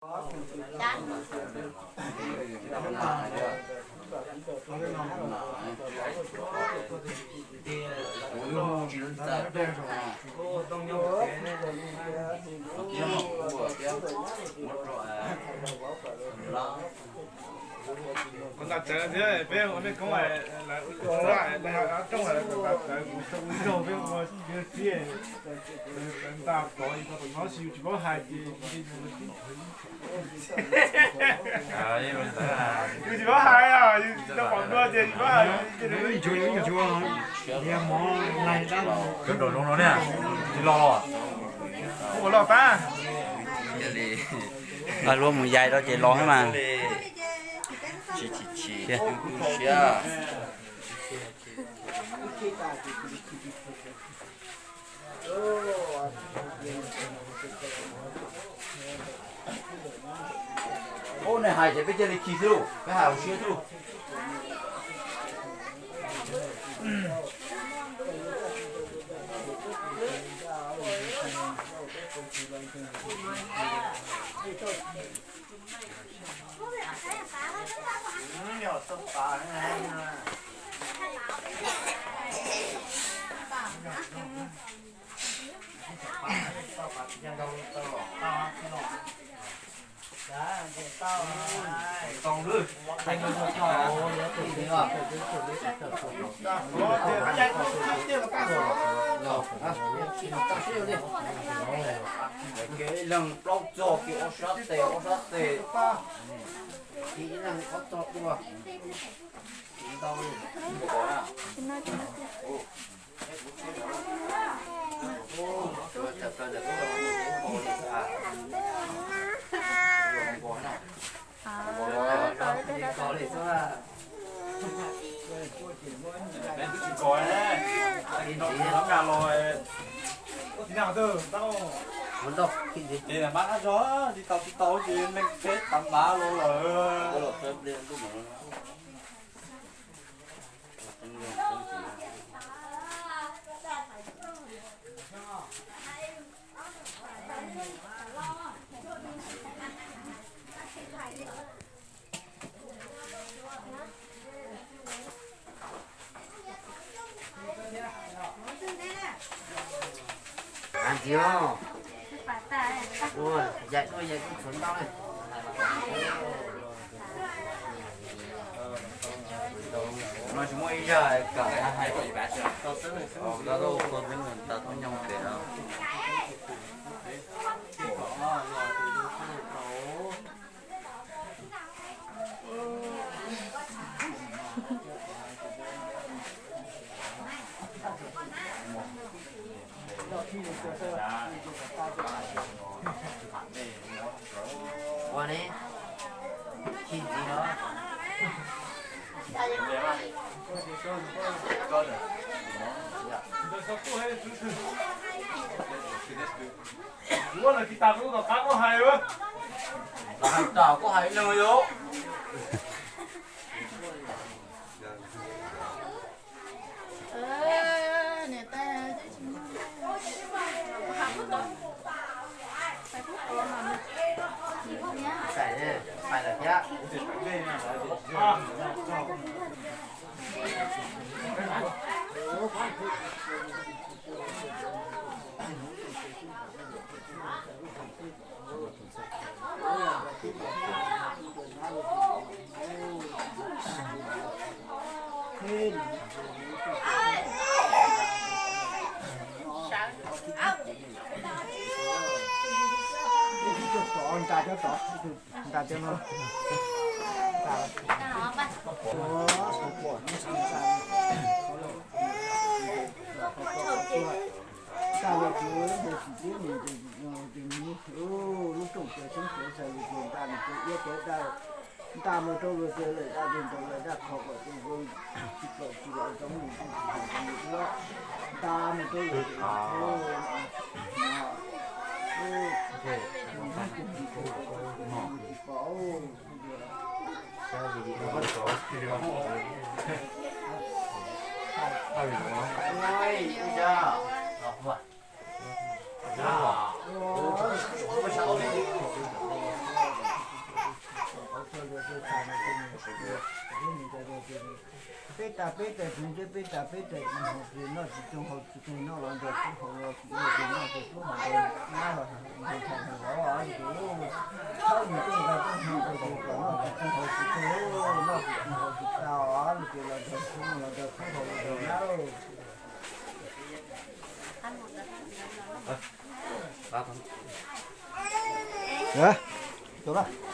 Kuv nta tsawv thiab peb ua mej koob lawv ua rooj lawv nta tsawv kuv ua zaug peb ua tib nta tod no tsis paub hais ces yus tsis paub hais, yus tsis tau pom dua ces tsis paub hais. Cov nroos no ne, tsis los los, ua los tag. Luag mus yais rau ces los mas. Ub, nej hais ces peb cia li khi xwb lauj, peb hais hauv siab xwb lauj. Kev ib leeg plaub txog kev ob sab tes, ob sab tes, kev ib leeg ob txog dua. Ces mab qab zog tsis tau tsis tau ces neeg peb tav mav los lawm. Ntxiv, ua yais tuaj yais tuaj tshuav ntau ne. No tsis muaj ib zaj kam hais, tau xwb, tau xwb, tas tau nyob pem no. Ua ne, khi ntxiv no. Ua lawm tsis tas kuv tom qab koj hais. Hais tas koj hais ib leeg yom. Nta cov no. Nta los tsuav ntawd tsis tib mus ces lub rooj cov xyoob cov xaws los ces nta nws cov iab cov daj, nta mus rau luag ces lawm daj ces ntaus lawm daj qhov kom tus zoo tsis kom tsis los zoo nws tsis hais zoo nws ua, nta mus rau luag ces tsis pom. Peb tas peb tais txiv ntxawm, peb tas peb tais txiv hauv, noj tsis tsoo haus tsis tsoo, noj los nrog tub haus los tsis noj, noj tsis tsoo haus los nrog nyab los nrog ntxhais nrog vauv los ces, thaum nws tuaj nqa tuaj hno rau ces kom noj tsis tsoo haus tsis tsoo, noj tsis tsoo haus tsis tas os, ces los nrog tub los nrog tub haus los nrog nyab lauj.